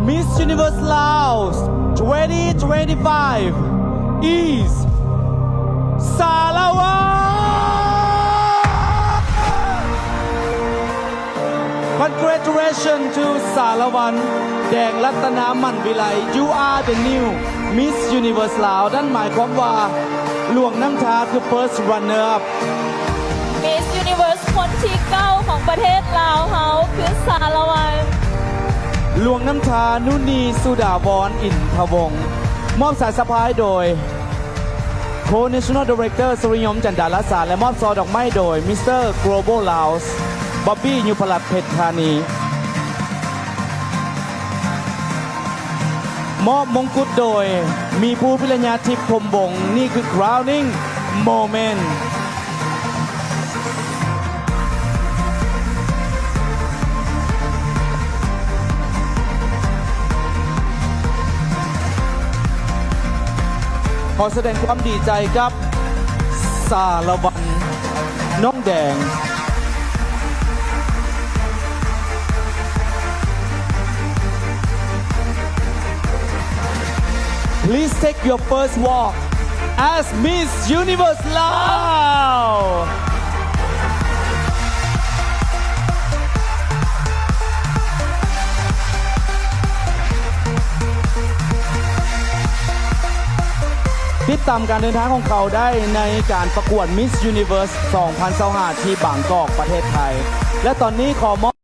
Miss Universe Laos twenty twenty-five is ສາລະວັນ. Congratulations to ສາລະວັນ ແດງລັດຕະນາ ໝັ້ນວິໄລ. You are the new Miss Universe Laos. ນັ້ນໝາຍຄວາມວ່າ ຫຼວງນ້ຳທາ ຄື first runner up. Miss Universe ຄົນທີເກົ້າຂອງປະເທດລາວເຮົາ ຄື ສາລະວັນ. ຫຼວງນ້ຳທາ ນຸນີ ສຸດາວອນ ອິນທະວົງ. ມອບສາຍສະພາຍໂດຍ Co-National Director ສຸລິຍົມ ຈັນດາລະສາ ແລະ ມອບຊໍ່ດອກໄມ້ໂດຍ Mister Global Laos Bobby ຍຸພະລັດ ເພັດທານີ. ມອບມົງກຸດໂດຍ ມີພູ ພິລະຍາທິບ ພົມວົງ. ນີ້ຄື crowning moment. ຂໍສະແດງຄວາມດີໃຈກັບ ສາລະວັນ ນ້ອງແດງ. Please take your first walk as Miss Universe Laos. ຕິດຕາມການເດີນທາງຂອງເຂົາໄດ້ໃນການປະກວດ Miss Universe ສອງພັນຊາວຫ້າ ທີ່ບາງກອກ ປະເທດໄທ. ແລະ ຕອນນີ້ຂໍມອບ